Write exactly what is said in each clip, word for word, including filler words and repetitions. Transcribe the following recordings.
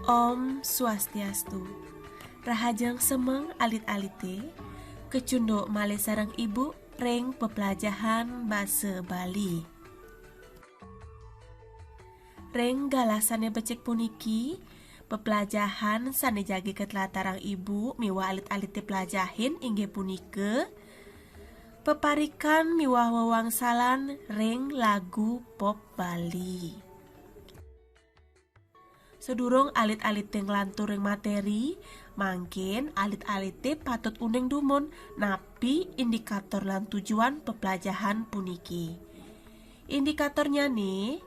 Om Swastiastu. Rahajeng semeng alit-alite, kecunduk malih sareng Ibu ring peplajahan basa Bali. Ring galah sane becik puniki, peplajahan sane jagi katlatarang Ibu miwah alit-alite plajahin inggih punika peparikan miwah wewangsalan ring lagu pop Bali. Sadurung alit-alite nglantur ring materi, mangkin alit-alite patut uning dumun napi indikator lan tujuan peplajahan puniki. Indikatornyane,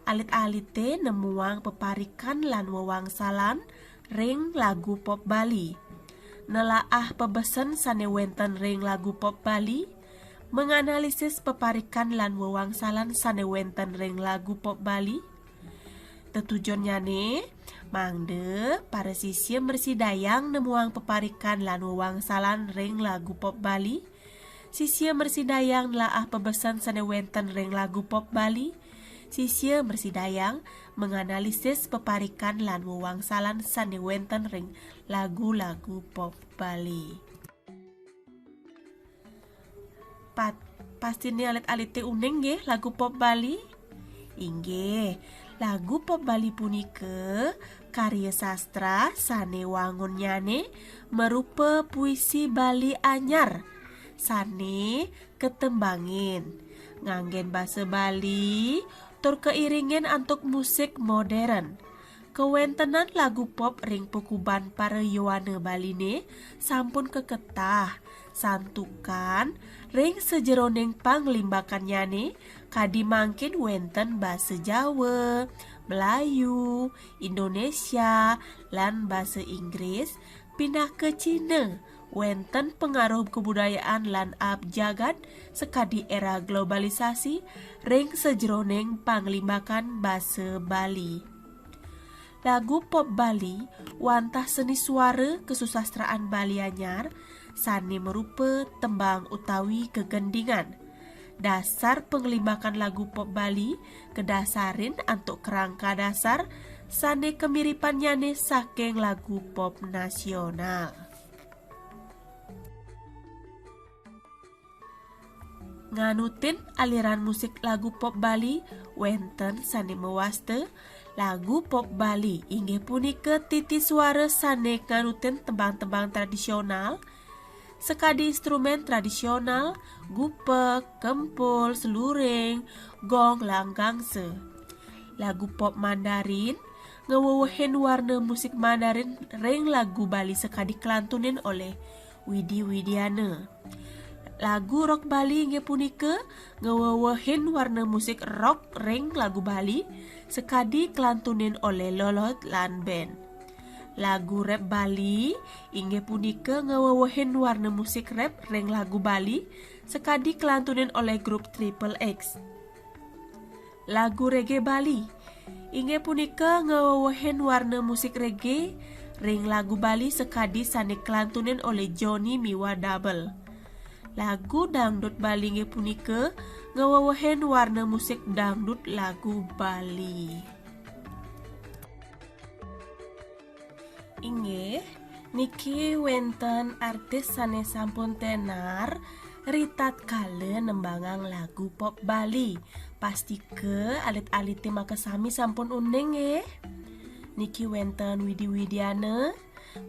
alit-alite nemuang peparikan lan wewangsalan ring lagu pop Bali. Nelaah pabesen sane wenten ring lagu pop Bali, menganalisis peparikan lan wewangsalan sane wenten ring lagu pop Bali. Tetujonnyane, mangda para sisia mrasidayang nemuang peparikan lan wewangsalan ring lagu pop Bali. Sisia mrasidayang nelaah pabesen sane wenten ring lagu pop Bali. Sisia mrasidayang menganalisis peparikan lan wewangsalan sane wenten ring lagu-lagu pop Bali. Pat-, pastine alit-alite uning nggih lagu pop Bali? Inggih, lagu pop Bali punika karya sastra sane wangunnyane marupa puisi Bali anyar sane katembangin nganggen basa Bali tur kairingin antuk musik modern. Kawentenan lagu pop ring pakuban para yowana Baline sampun kaketah, santukan ring sajeroning panglimbakannyane kadi mangkin wenten basa Jawa, Melayu, Indonesia, lan basa Inggris, pinaka Cina, wenten pangaruh kabudayaan lan aab jagat sakadi era globalisasi ring sajeroning panglimbakan basa Bali. Lagu pop Bali wantah seni suara kasusastraan Bali anyar sane marupa tembang utawi gegendingan. Dasar panglimbakan lagu pop Bali kadasarin antuk kerangka dasar sane kamiripannyane saking lagu pop nasional. Nganutin aliran musik lagu pop Bali, wenten sane mawasta lagu pop Bali, inggih punika titi suara sane nganutin tembang-tembang tradisional, sakadi instrumen tradisional, gupek, kempul, seluring, gong, lan gangsa. Lagu pop Mandarin ngawewehin warna musik Mandarin ring lagu Bali sakadi kalantunin olih Widi Widiana. Lagu rock Bali inggih punika ngawewehin warna musik rock ring lagu Bali sakadi kalantunin olih Lolot lan Band. Lagu rap Bali inggih punika ngawewehin warna musik rap ring lagu Bali sakadi kalantunin olih grup Triple X. Lagu reggae Bali inggih punika ngawewehin warna musik reggae ring lagu Bali sakadi sane kalantunin olih Joni miwah Double. Lagu dangdut Bali inggih punika ngawewehin warna musik dangdut lagu Bali. Inggih, niki wenten artis sane sampun tenar ritatkala nembangang lagu pop Bali. Pastika alit-alite makasami sampun uning nggih. Niki wenten Widi Widiana,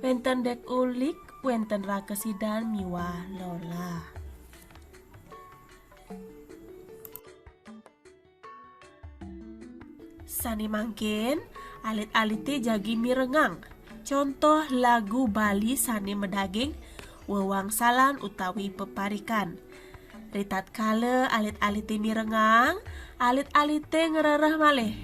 wenten Dek Ulik, wenten Raka Sidan miwah Lola. Sane mangkin, alit-alite jagi mirengang contoh lagu Bali sane madaging wewangsalan utawi peparikan. Ritatkala alit-alite mirengang, alit-alite ngrereh malih.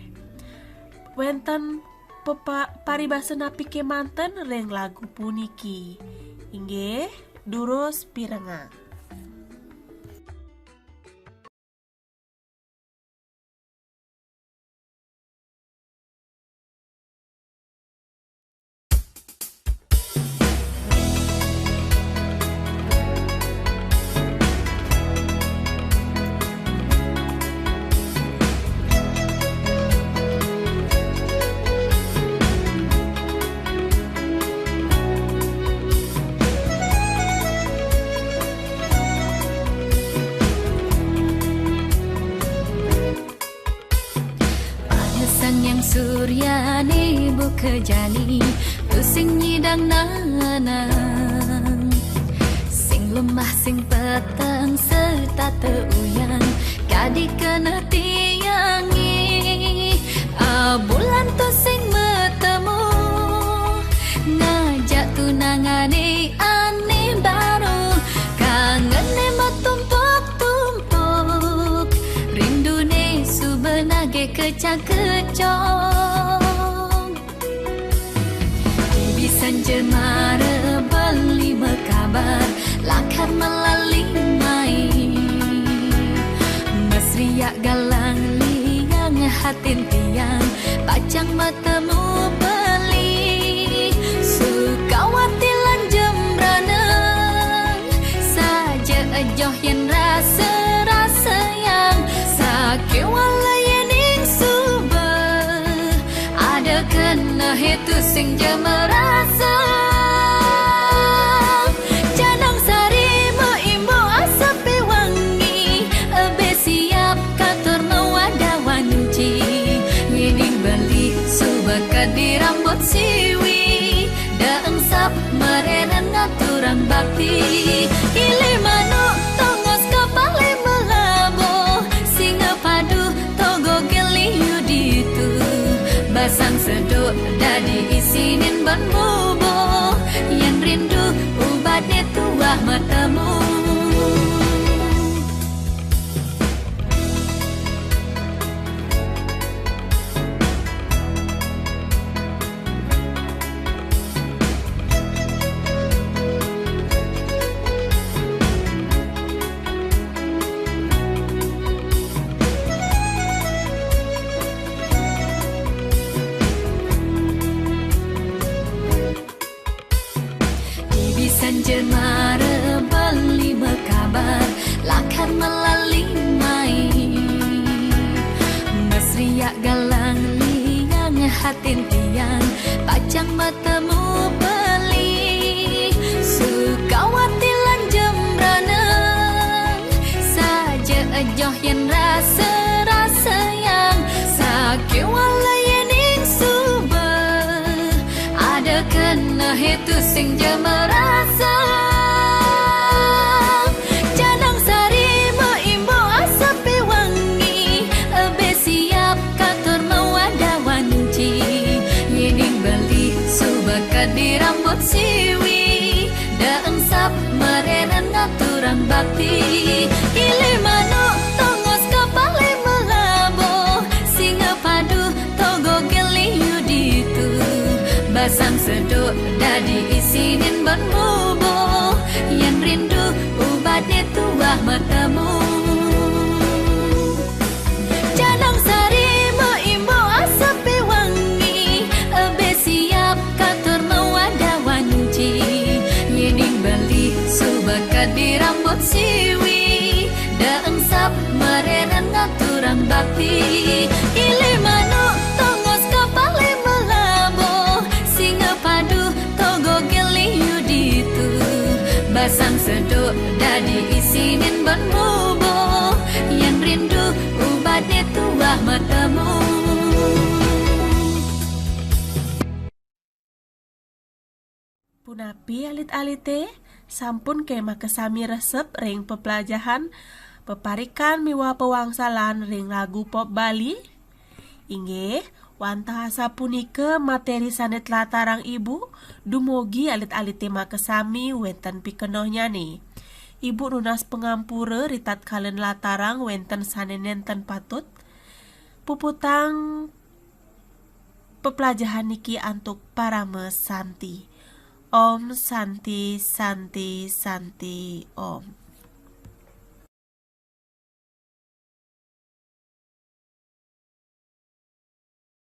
Wenten pepa-, paribasa napi kemanten ring lagu puniki? Inggih, durus pirengang. Suryane buka jani, tu sing nyidang nanang. Sing lemah, sing peteng, serta teuyang. Kadi kena tiangi, a bulan tu sing metemu. Ngajak tunangane ane baru, kangene metumpuk-tumpuk. Rindu ne suba nage kecak-kecong. Bisan jemara beli mekabar, lakar melali mai. Mesriak galang liang hatin tiang, pacang metemu beli. Sukawati lan Jembrana, saja ejoh yen rasa-rasa yang. Sakewala yening suba, ada kena hetu sing ja merasa. Canang Sari maimbau asape wangi, ebe siap katur mewada wanci. Yening beli suba kadi rambut siwi, da engsap mereren ngaturang bakti. Ile manuk tongos kapale melabo, singa padu togo geliu ditu. Basang seduk dadi isinin ban mubo, yen rindu ubadne tuah metemu. Bisan jemara beli mekabar, lakar melali mai. Mesriak galang liang hatin tiang, pacang metemu beli. Sukawati lan Jembrana, saja ejoh yen rasa-rasa yang. Sakewala yening suba, ada kena hetu sing ja merasa. Canang Sari maimbau asape wangi, ebe siap katur mewada wanci. Yening beli suba kadi rambut siwi, da engsap mereren ngaturang bakti. Ile manuk tongos kapale melabo, singa padu togo geliu ditu. Basang seduk dadi isinin ban mubo, yen rindu ubadne tuah metemu. Canang Sari maimbau asape wangi, ebe siap katur mewada wanci. Yening beli suba kadi rambut siwi, da engsap mereren ngaturang bakti. Ile manuk tongos kapale melabo, singa padu togo geliu ditu. Basang seduk dadi isinin ban mubo, yen rindu ubadne tuah metemu. Punapi alit-alite, sampun ke makasami resep ring peplajahan peparikan miwah pewangsalan ring lagu pop Bali? Inggih, wantah asapunika materi sane tlatarang Ibu, dumugi alit-alite makasami wenten pikenohnyane. Ibu nunas pangampura ritatkala nlatarang wenten sane nenten patut. Puputang peplajahan niki antuk parama santi. Om Santi, Santi, Santi, Om.